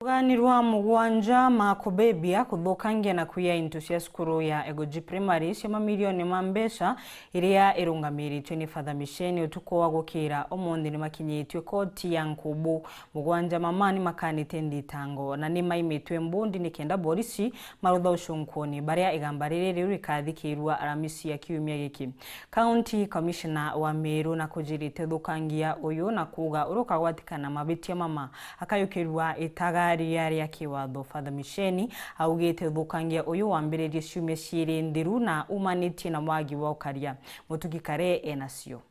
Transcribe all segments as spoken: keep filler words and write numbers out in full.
Rugani rwa mugwanja ma kubebia, kuthukangia na kuiya into cia cukuru ya Egoji Primary cia mamirioni ma mbeca iria irungamiritwe ni Father Micheni utuku wa gukira umunthi ni makinyitue koti ya Nkubu. Mugwanja mama ni makanite nthitango na ni maimitwe mbundi ni kenda borisi marutha ucunkuuni, baria igamba riri riu rikathikirua Aramisi ya kiumia giki. County Commissioner wa Meru na kujirite uthukangia uyu na kuuga uria ukagwatikana mabitia mama akayukirua itagaria ria kiwatho. Father Micheni augite uthukangia uyu wambiririe ciumia ciiri nthiru na umanitie na wagi wa ukaria. Mutugi Kare enacio.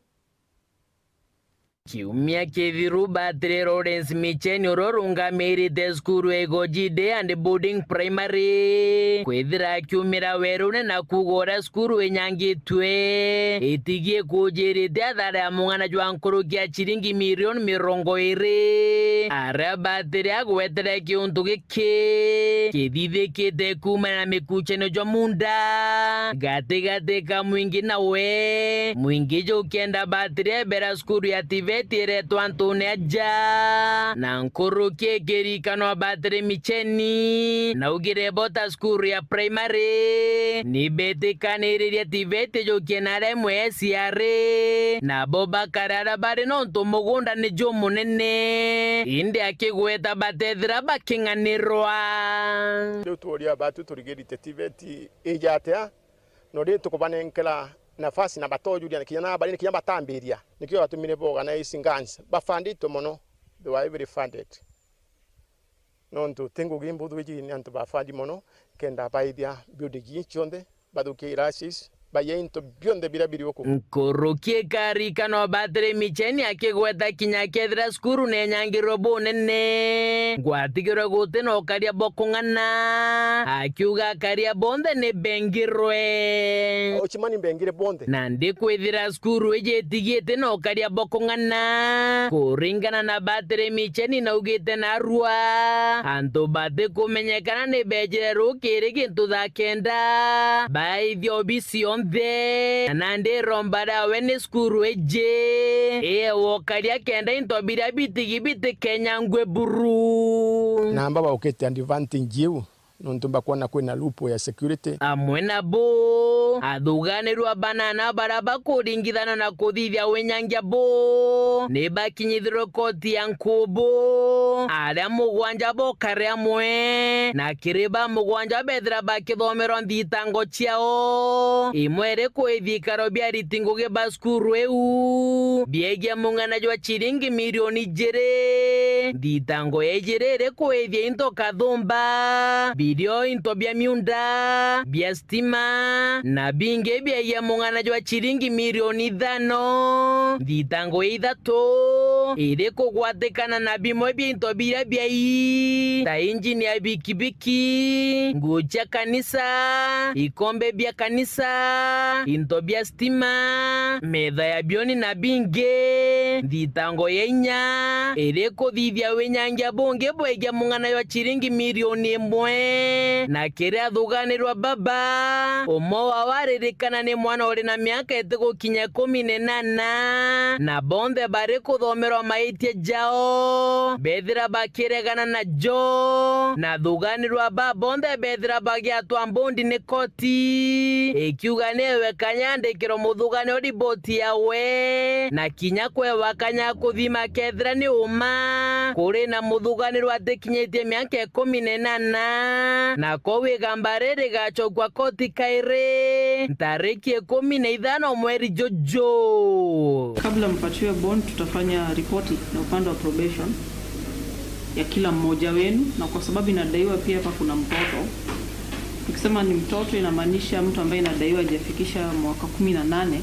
Kiumia kithiru, Batiri Lawrence Micheni, uria urungamirite cukuru ya Igoji Day and Boarding Primary, kwithira akiumira werune na kuuga uria cukuru inyangitue, itigie kujirite athara ya mung'ana jwa nkuruki ya ciringi mirioni mirongo iri, aria Batiri agwetere kiuntu giki kithithikite kuumana na mikuchanio jwa munda gatigati ka mwingi nawe. Mwingi jukienda Batiri ebera cukuru ya TVET iretwa antune aja, na nkuruki ikirikanwa Batiri Micheni naugire bo ta cukuru ya primary ni betikaniririe TVET jukie na aria imwe ya SRA, nabo bakare aria bari nontu mugunda ni jumunene, indi akigweta batethira baking'anirwa. Riu tuuria batu turigirite TVET ija atia, no ri tukubanenkera nafasi na batojuria kinya na bari kinya batambiria. Nikio gatumire ba organize ngans bafunditwe mono, they were heavily funded. Nontu ti ngugi mbuthu iji ni antu bafandi mono, kenda baithia building ii cionthe, bathukie classes, baia into bionthe biria biri uku. Nkuruki ikarikana o Batiri Micheni akigweta kinya kethira cukuru nenyangirwe bunene, ngwatigirwe guti na ukaria bwa kung'ana, akiuga akaria bonthe ni bengirwe. Ochimani mbengire bonthe. Na ndikwithira cukuru iji itigite na ukaria bwa kung'ana. Kuringana na Batiri Micheni naugite narua, antu batikumenyekana ni beejire rukiri gintu thaa kenda, baithia obi cionthe, na nandi iromba riawe ni cukuru iji iyewa ukaria kenda into biria bitigi bitikenyangwe buru. Na amba baukite advantage iu. Nontu bakwona kwina loophole ya security. Amwe nabo, athuganirwa banana baria bakuringithana na kuthithia winyangia bo, ni bakinyithirwe koti ya Nkubu, aria mugwanja bokare amwe, na kiri ba mugwanja bethira bakithomerwa nthitango ciao, imwe iri kwithia ikaro bia ariti ngugi ba cukuru iu, biegie mung'ana jwa ciringi mirioni ijiri, nthitango ya ijiri iri kwithia into kathumba, birio into bia miunda, bia stima, na bingi biagia mung'ana jwa ciringi mirioni ithano. Nthitango ya ithatu iri kugwatikana na bimwe bia into biria biai, ta injini ya bikibiki, nguu cia kanisa, ikombe bia kanisa, into bia stima, metha ya bioni na bingi. Nthitango ya inya iri kuthithia winyangia bungi bwegie mung'ana jwa ciringi mirioni imwe. Na kiri athuganirwa baba, umwe wao aririkana ni mwana uri na miaka itigukinya ikumi na inana, na bonthe bari kuthomerwa maitia jao, bethira bakiregana najo, na athuganirwa ba bonthe bethira bagiatwa mbundi ni koti, ikiuga ni ewe kanya andikirwe muthuganio riboti yawe, na kinya kwewa kanya kuthima kethira ni uma. Kuri na muthuganirwa atikinyitie miaka ikumi na inana, na ko wigamba riri rigacokua koti kairi ntariki ikumi na ithano mweri juju. Kabla mpatiwe bond, tutafanya ripoti na upande wa probation ya kila mmoja wenu, na kwa sababu inadaiwa pia hapa kuna mtoto, nikisema ni mtoto inamaanisha mtu ambaye inadaiwa hajafikisha mwaka kumi na nane,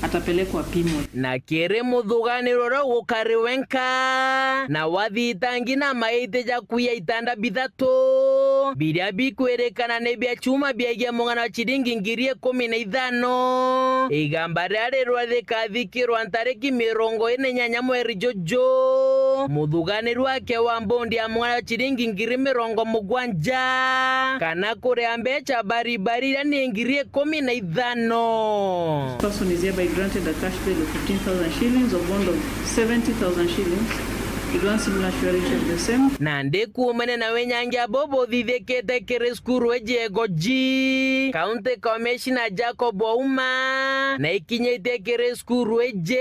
atapelekwa apimwe. Na kiri muthuganiro uria gukari wenka, na wathitangi na maiti ja kuiya itanda bithatu, biria bikwirikana ni bia chuma biagia mung'ana wa ciringi ngiri ikumi na ithano. Igamba riria rirwa rikathikirwa ntariki mirongo iri na inyanya mweri juju, muthuganirwa akewa mbundi ya mung'ana wa ciringi ngiri mirongo mugwanja, kana kuria mbecha baribari iria ni ngiri ikumi na ithano. Person is hereby granted a cash bail of fifteen thousand shillings or bond of seventy thousand shillings Nandi kuumania na winyangia buu buthithikite kiri cukuru iji ya Igoji, County Commissioner Jacob Ouma na ikinyitie kiri cukuru iji,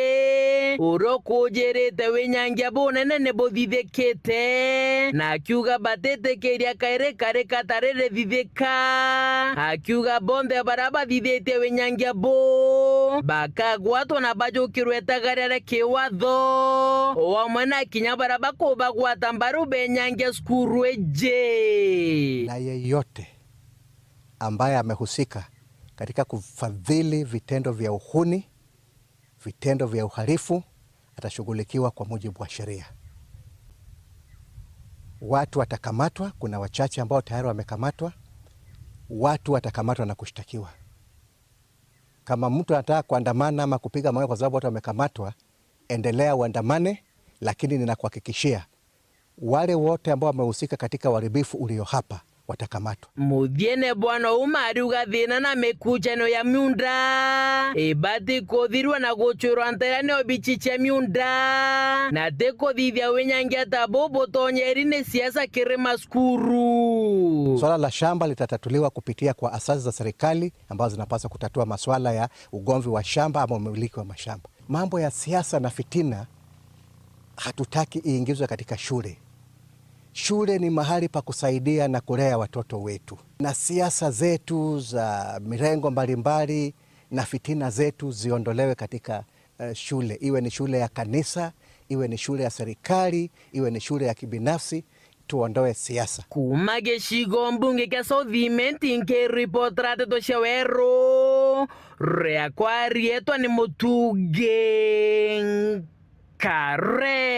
uria ukujirite winyangia bunene ni buthithikite, na akiuga batitikiria kairi kari katariri thithika. Akiuga bonthe baria bathithitie winyangia buu bakagwatwa na bajukirwe itagaria ria kiwatho, o amwe na kinya baria bakubagwata mbaru benyangia cukuru iji. Na yeyote ambaye amehusika katika kufadhili vitendo vya uhuni, vitendo vya uhalifu, atashughulikiwa kwa mujibu wa sheria. Watu watakamatwa, kuna wachache ambao tayari wamekamatwa. Watu watakamatwa na kushtakiwa. Kama mtu anataka kuandamana ama kupiga mawe kwa sababu watu wamekamatwa, endelea uandamane, lakini ninakuhakikishia, wale wote ambao wamehusika katika uharibifu ulio hapa watakamatwa. Muthiene, Bwana Ouma ariuga thina na mikuchanio ya miunda ibati kuthirua na guchwirwa nteere ni obichi cia miunda, na ti kuthithia winyangia ta buu butonyeri ni siasa kiri macukuru. Swala la shamba litatatuliwa kupitia kwa asasi za serikali ambazo zinapaswa kutatua maswala ya ugomvi wa shamba ama umiliki wa mashamba. Mambo ya siasa na fitina hatutaki iingizwe katika shule. Shule ni mahali pa kusaidia na kulea watoto wetu, na siasa zetu za mirengo mbalimbali na fitina zetu ziondolewe katika, eh, shule, iwe ni shule ya kanisa, iwe ni shule ya serikali, iwe ni shule ya kibinafsi, tuondoe siasa. Kuuma gicigo mbunge kia South Imenti, nkiripotera nteto cia Weru, riakwa rietwa ni Mutugi Nkare.